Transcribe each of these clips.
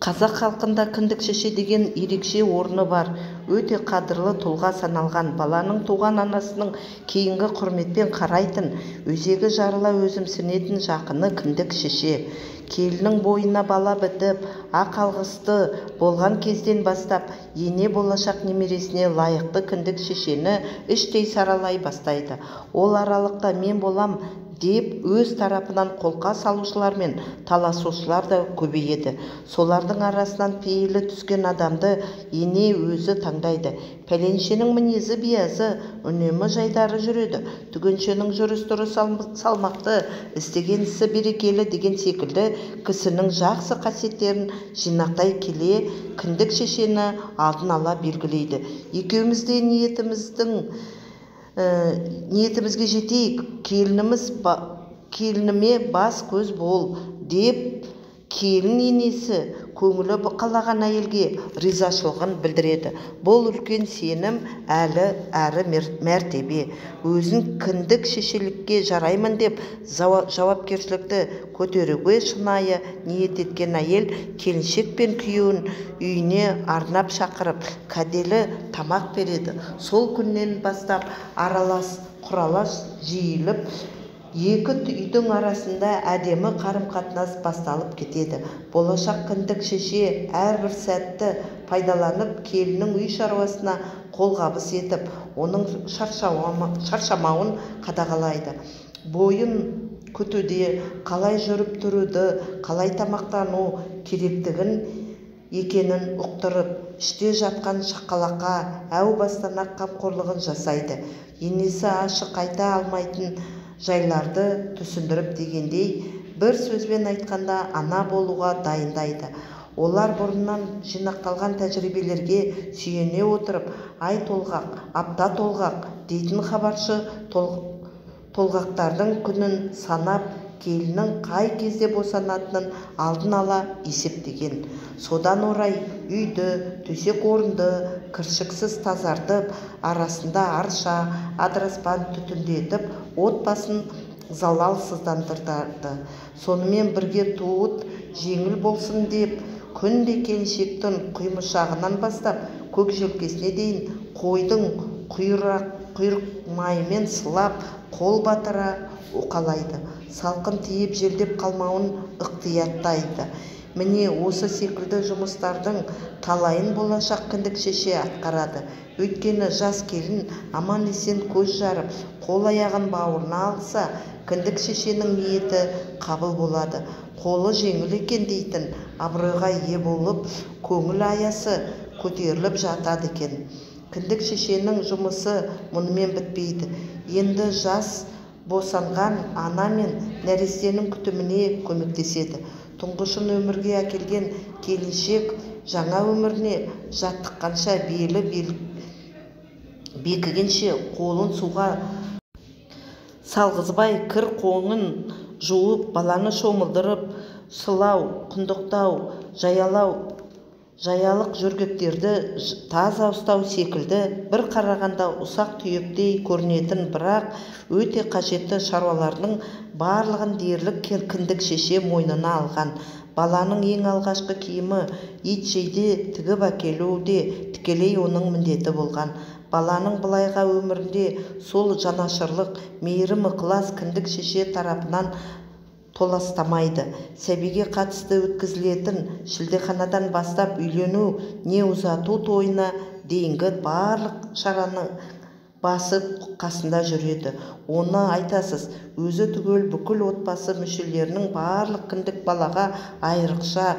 Қазақ халқында кіндік шеше деген ерекше орны бар, өте қадірлі тұлға саналған. Баланың туған анасының кейінгі құрметпен қарайтын, өзегі жарыла өзімсінетін жақыны кіндік шеше. Келіннің бойына бала бітіп, ақ алғысты болған кезден бастап ене болашақ немересіне лайықты кіндік шешені іштей саралай бастайды. Ол аралықта мен болам деп өз тарапынан қолқа салушылар мен таласушылар да көбейеді. Солардың арасынан пейілі түскен адамды ене өзі таңдайды. Пәленшенің мінезі биязы, үнемі жайдары жүреді, түгеншенің жүріс-тұрысы салмақты, істеген ісі берекелі деген секілді кісінің жақсы қасиеттерін жинақтай келе кіндік шешені алдын ала белгілейді. Екеуміз де ниетімізге жетейік, келініме бас-көз бол деп келін енесі көңілі қалаған әйелге ризашылығын білдіреді. Бұл үлкен сенім әлі әрі мәртебе. Өзін кіндік шешелікке жараймын деп жауапкершілікті көтеруге шынайы ниет еткен әйел келіншек пен күйеуін үйіне арнап шақырып, кәделі тамақ береді. Сол күннен бастап аралас құралас жиіліп, екі үйдің арасында әдемі қарым-қатынас басталып кетеді. Болашақ кіндік шеше әрбір сәтті пайдаланып, келіннің үй шаруасына қолғабыс етіп, оның шаршамауын қадағалайды. Бойын күтуде қалай жүріп тұруды, қалай тамақтану керектігін екенін ұқтырып, іште жатқан шақалаққа әу бастан-ақ қамқорлығын жасайды. Енесі ашық айта алмайтын жайларды түсіндіріп дегендей, бір сөзбен айтқанда ана болуға дайындайды. Олар бұрыннан жинақталған тәжірибелерге сүйене отырып, ай толғақ, апта толғақ дейтін хабаршы толғақтардың күнін санап, келіннің қай кезде босанатынын алдын ала есептеген. Содан орай үйді, төсек орынды кіршіксіз тазартып, арасында арша, адыраспан түтіндетіп, отбасын залалсыздандырады. Сонымен бірге туыт жеңіл болсын деп, күнде келіншектің құймышағынан бастап көк желкесіне дейін қойдың құйрық майымен сылап, қол батыра уқалайды. Салқын тиіп желдеп қалмауын ықтияттайды. Міне осы секілді жұмыстардың талайын болашақ кіндік шеше атқарады. Өйткені жас келін аман-есен көз жарып, қол аяғын бауырына алса, кіндік шешенің ниеті қабыл болады. Қолы жеңіл екен дейтін абыройға ие болып, көңіл аясы көтеріліп жатады екен. Кіндік шешенің жұмысы мұнымен бітпейді. Енді жас босанған ана мен нәрестенің күтіміне көмектеседі. Тұңғышын өмірге әкелген келіншек жаңа өміріне жаттыққанша, белі бекігенше қолын суға салғызбай, кір қоңын жуып, баланы шомылдырып, сылау, құндақтау, жаялау, жаялық жөргектерді таза ұстау секілді бір қарағанда ұсақ түйектей көрінетін, бірақ өте қажетті шаруалардың барлығын дерлік кіндік шеше мойнына алған. Баланың ең алғашқы киімі итжейде тігіп әкелу де тікелей оның міндеті болған. Баланың былайға өмірінде сол жанашырлық, мейірім, ықылас кіндік шеше тарапынан толастамайды. Сәбиге қатысты өткізілетін шілдеханадан бастап үйлену не ұзату тойына дейінгі барлық шараның басы қасында жүреді. Оны айтасыз, өзі түгел бүкіл отбасы мүшелерінің барлық кіндік балаға айрықша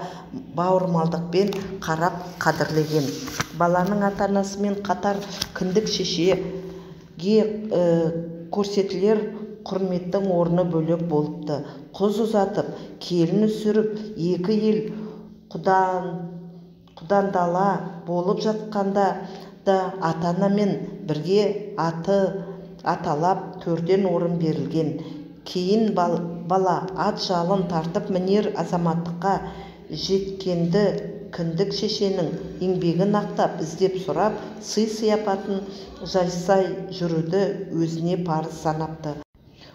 бауырмалдықпен қарап қадірлеген. Баланың ата-анасымен қатар кіндік шешеге көрсетілер құрметтің орны бөлек болыпты. Қыз ұзатып, келін түсіріп, екі ел құдандала болып жатқанда да ата-анамен бірге аты аталап төрден орын берілген. Кейін бала ат жалын тартып мінер азаматтыққа жеткенді кіндік шешенің еңбегін ақтап, іздеп сұрап, сый-сияпатын жасай жүруді өзіне парыз санапты.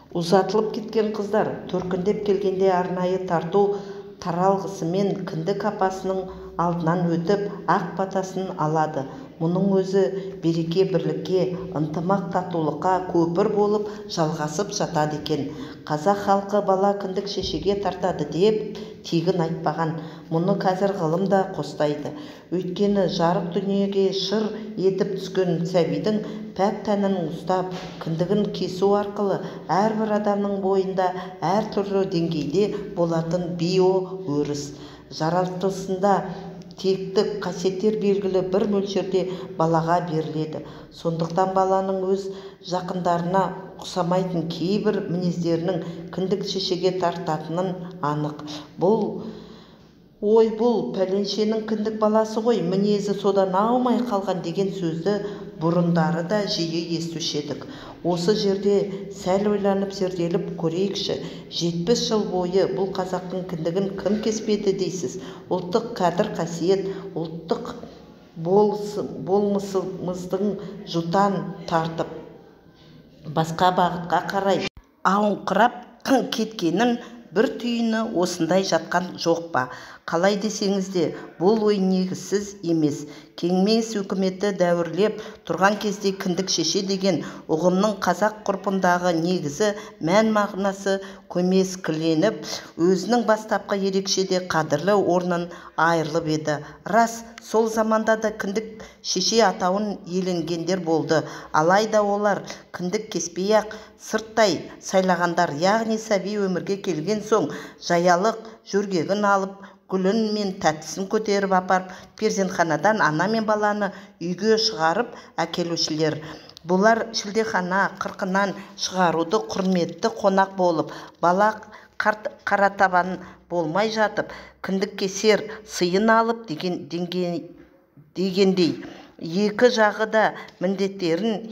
Ұзатылып кеткен қыздар төркіндеп келгенде арнайы тарту Таралғысымен кіндік апасының алдынан өтіп, ақ батасын алады. Мұның өзі береке-бірлікке, ынтымақ-татулыққа көпір болып жалғасып жатады екен. Қазақ халқы бала кіндік шешеге тартады деп тегін айтпаған. Мұны қазір ғылым да қостайды. Өйткені жарық дүниеге шыр етіп түскен сәбидің пәк тәнін ұстап, кіндігін кесу арқылы әрбір адамның бойында әртүрлі деңгейде болатын биоөріс жаратылысында тектік қасиеттер белгілі бір мөлшерде балаға беріледі. Сондықтан баланың өз жақындарына ұқсамайтын кейбір мінездерінің кіндік шешеге тартатынын анық. Бұл ой, бұл пәленшенің кіндік баласы ғой, мінезі содан аумай қалған деген сөзді бұрындары да жиі естуші едік. Осы жерде сәл ойланып, зерделеп көрейікші. 70 жыл бойы бұл қазақтың кіндігін кім кеспеді дейсіз? Ұлттық қадір-қасиет, ұлттық болмысымыздың жұтаң тартып, басқа бағытқа қарай ауыңқырап кеткенін бір түйіні осындай жатқан жоқ па? Қалай десеңіз де, бұл ой негізсіз емес. Кеңес өкіметі дәуірлеп тұрған кезде кіндік шеше деген ұғымның қазақ ғұрпындағы негізі, мән-мағынасы көмескіленіп, өзінің бастапқы ерекше де қадірлі орнын айырылып еді. Рас, сол заманда да кіндік шеше атауын иеленгендер болды. Алайда олар кіндік кеспей-ақ сырттай сайлағандар, яғни сәби өмірге келген соң жаялық жөргегін алып, гүлін мен тәттісін көтеріп апарып, перзентханадан ана мен баланы үйге шығарып әкелушілер. Бұлар шілдехана қырқынан шығаруды құрметті қонақ болып, бала қаратабан болмай жатып, кіндік кесер сыйын алып дегендей, екі жағы да міндеттерін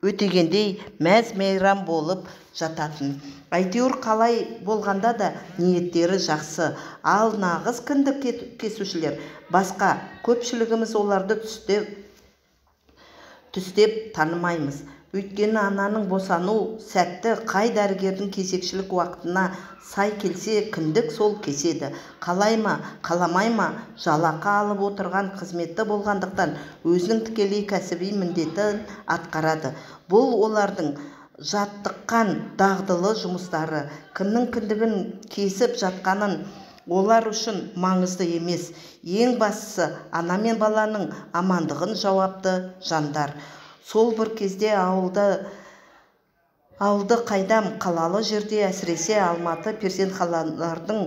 өтегендей мәз-мейрам болып жататын. Әйтеуір қалай болғанда да ниеттері жақсы. Ал нағыз кіндік кесушілер басқа, көпшілігіміз оларды түстеп танымаймыз. Өйткені ананың босану сәтті қай дәрігердің кезекшілік уақытына сай келсе, кіндік сол кеседі. Қалай ма, қаламай ма, жалақы алып отырған қызметті болғандықтан өзінің тікелей кәсіби міндетін атқарады. Бұл олардың жаттыққан дағдылы жұмыстары. Кімнің кіндігін кесіп жатқанын олар үшін маңызды емес. Ең бастысы ана мен баланың амандығын жауапты жандар. Сол бір кезде ауылды қайдам, қалалы жерде, әсіресе Алматы перзентханалардың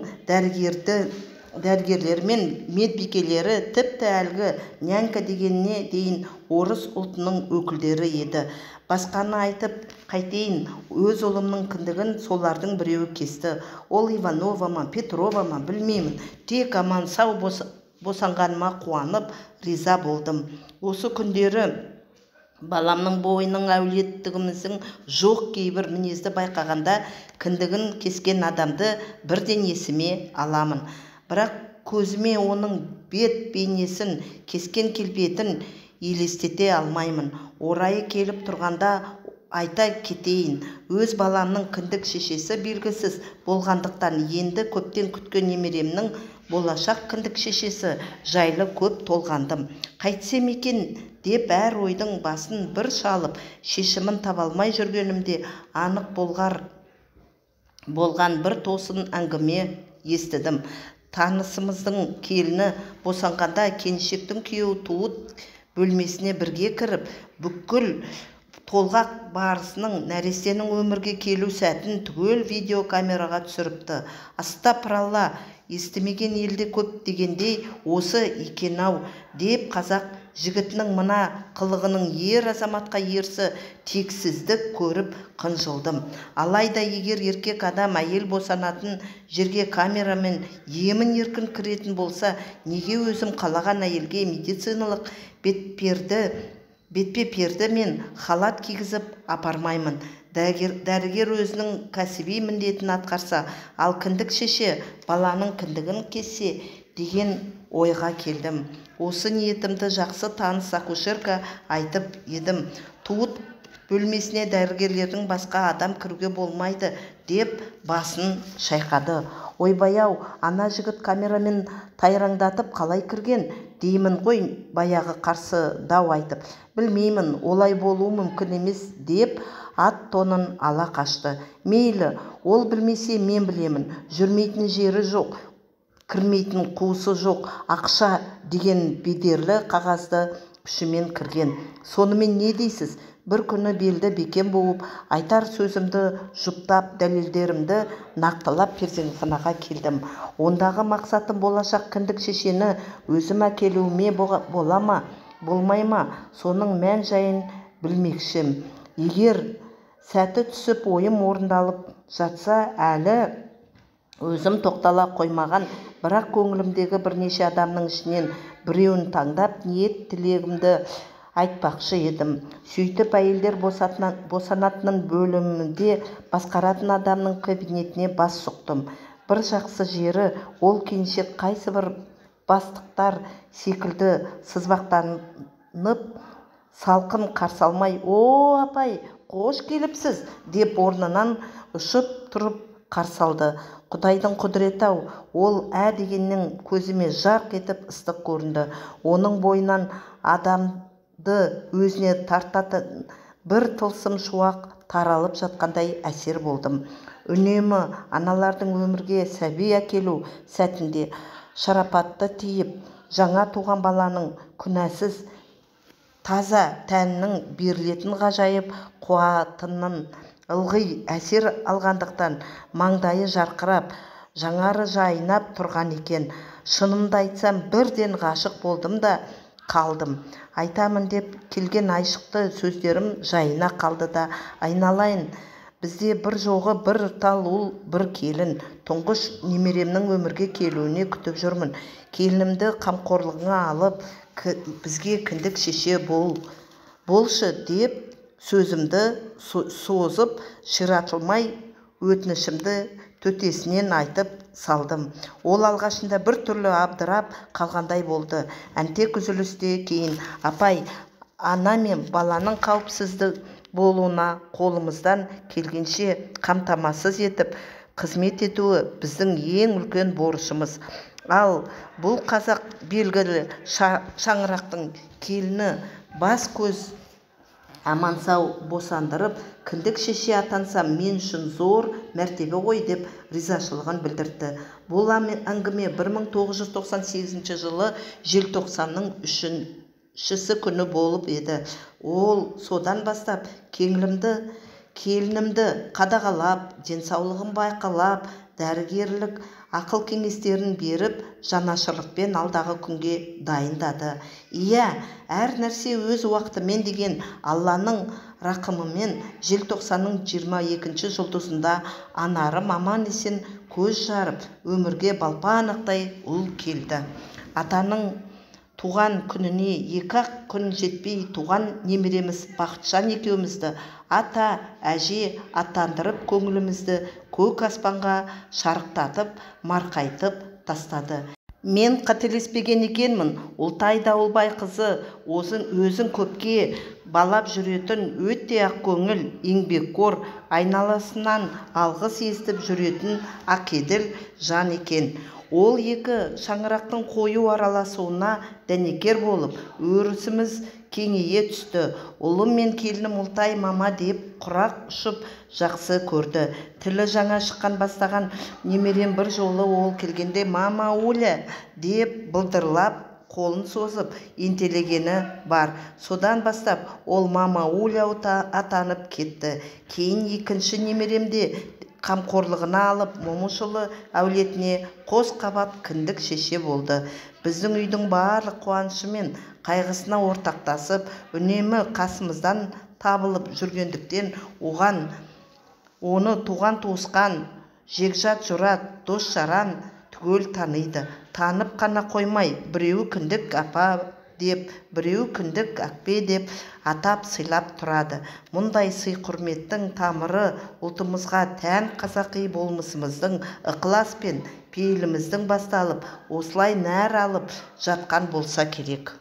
дәрігерлері мен медбикелері, тіпті әлгі нянька дегеніне дейін орыс ұлтының өкілдері еді. Басқаны айтып қайтейін, өз ұлымның кіндігін солардың біреуі кесті. Ол Иванова ма, Петрова ма, білмеймін. Тек аман-сау босанғаныма қуанып, риза болдым. Осы күндері баламның бойының әулеттігіміздің жоқ кейбір мінезді байқағанда кіндігін кескен адамды бірден есіме аламын. Бірақ көзіме оның бет бейнесін, кескен келбетін елестете алмаймын. Орайы келіп тұрғанда айта кетейін, өз баламның кіндік шешесі белгісіз болғандықтан енді көптен күткен немеремнің болашақ кіндік шешесі жайлы көп толғандым. Қайтсем екен деп әр ойдың басын бір шалып, шешімін таба алмай жүргенімде анық болған бір тосын әңгіме естідім. Танысымыздың келіні босанғанда келіншектің күйеуі туыт бөлмесіне бірге кіріп, бүкіл толғақ барысының нәрестенің өмірге келу сәтін түгел видеокамераға түсіріпті. Астапыралла, естімеген елде көп дегендей осы екен-ау деп қазақ жігітінің мына қылығының ер азаматқа ерсі тексіздік көріп қынжылдым. Алайда егер еркек адам әйел босанатын жерге камерамен емін еркін кіретін болса, неге өзім қалаған әйелге медициналық бетперде мен халат кигізіп апармаймын? Дәрігер өзінің кәсіби міндетін атқарса, ал кіндік шеше баланың кіндігін кессе деген ойға келдім. Осы ниетімді жақсы таныс акушерка айтып едім. Туыт бөлмесіне дәрігерлердің басқа адам кіруге болмайды деп басын шайқады. Ойбай-ау, ана жігіт камерамен тайраңдатып қалай кірген деймін ғой баяғы қарсы дау айтып. Білмеймін, олай болуы мүмкін емес деп ат тонын ала қашты. Мейлі, ол білмесе мен білемін. Жүрмейтін жері жоқ, кірмейтін қуысы жоқ, ақша деген бедерлі қағазды күшімен кірген. Сонымен не дейсіз? Бір күні белді бекем буып, айтар сөзімді жұптап, дәлелдерімді нақтылап перзентханаға келдім. Ондағы мақсатым болашақ кіндік шешені өзім әкелуіме бола ма, болмай ма, соның мән-жайын білмекшім. Егер сәті түсіп ойым орындалып жатса, әлі өзім тоқтала қоймаған, бірақ көңілімдегі бірнеше адамның ішінен біреуін таңдап, ниет тілегімді айтпақшы едім. Сөйтіп әйелдер босанатын бөлімінде басқаратын адамның кабинетіне бас сұқтым. Бір жақсы жері, ол келіншек қайсы бір бастықтар секілді сызбақтанып, салқын қарсы алмай, «О, апай, қош келіпсіз!» деп орнынан ұшып тұрып қарсы алды. Құдайдың құдіреті-ау, ол ә дегеннен көзіме жарқ етіп ыстық көрінді. Оның бойынан адамды өзіне тартатын бір тылсым шуақ таралып жатқандай әсер болдым. Үнемі аналардың өмірге сәби әкелу сәтінде шарапатты тиіп, жаңа туған баланың күнәсіз таза тәнінің берілетін ғажайып қуатынан ылғи әсер алғандықтан маңдайы жарқырап, жаңары жайнап тұрған екен. Шынымды айтсам, бірден ғашық болдым да қалдым. Айтамын деп келген айшықты сөздерім жайына қалды да, айналайын, бізде бір жоғы бір тал ұл, бір келін. Тұңғыш немеремнің өмірге келуіне күтіп жүрмін. Келінімді қамқорлығыңа алып, бізге кіндік шеше болшы деп сөзімді созып, ширатылмай өтінішімді төтесінен айтып салдым. Ол алғашында бір түрлі абдырап қалғандай болды. Әнтек үзілісте кейін, апай, ана мен баланың қауіпсіздік болуына қолымыздан келгенше қамтамасыз етіп, қызмет етуі біздің ең үлкен борышымыз. Ал бұл қазақ белгілі шаңырақтың келіні бас көз аман-сау босандырып, кіндік шеше атансам мен үшін зор мәртебе ғой деп ризашылығын білдірді. Бұл әңгіме 1998 жылы желтоқсанның 3-шісі күні болып еді. Ол содан бастап келінімді қадағалап, денсаулығын байқалап, дәрігерлік ақыл кеңестерін беріп, жанашырлықпен алдағы күнге дайындады. Иә, әр нәрсе өз уақытымен деген Алланың рақымымен желтоқсанның 22-ші жұлдызында анарым аман-есен көз жарып, өмірге балпанақтай ұл келді. Атаның туған күніне 2-ақ күн жетпей туған немереміз Бақытжан екеумізді ата, әже атандырып, көңілімізді көк аспанға шарықтатып, марқайтып тастады. Мен қателеспеген екенмін. Ұлтай Дауылбайқызы өзін көпке балап жүретін өте ақкөңіл, еңбекқор, айналасынан алғыс естіп жүретін ақеділ жан екен. Ол екі шаңырақтың қою араласуына дәнекер болып, өрісіміз кеңейе түсті. Ұлым мен келінім Ұлтай мама деп құрақ ұшып жақсы көрді. Тілі жаңа шыққан бастаған немерем бір жолы ол келгенде «Мама Уля» деп былдырлап қолын созып ентелегені бар. Содан бастап ол мама Уля атанып кетті. Кейін екінші немеремде қамқорлығына алып, Момышұлы әулетіне қос қабат кіндік шеше болды. Біздің үйдің барлық қуанышы мен қайғысына ортақтасып, үнемі қасымыздан табылып жүргендіктен оған оны туған-туысқан, жекжат жұрат, дос-жаран түгел таниды. Танып қана қоймай, біреуі кіндік апа деп, біреуі кіндік әкпе деп атап сыйлап тұрады. Мұндай сый-құрметтің тамыры ұлтымызға тән қазақи болмысымыздың ықылас пен пейіліміздің басталып, осылай нәр алып жатқан болса керек.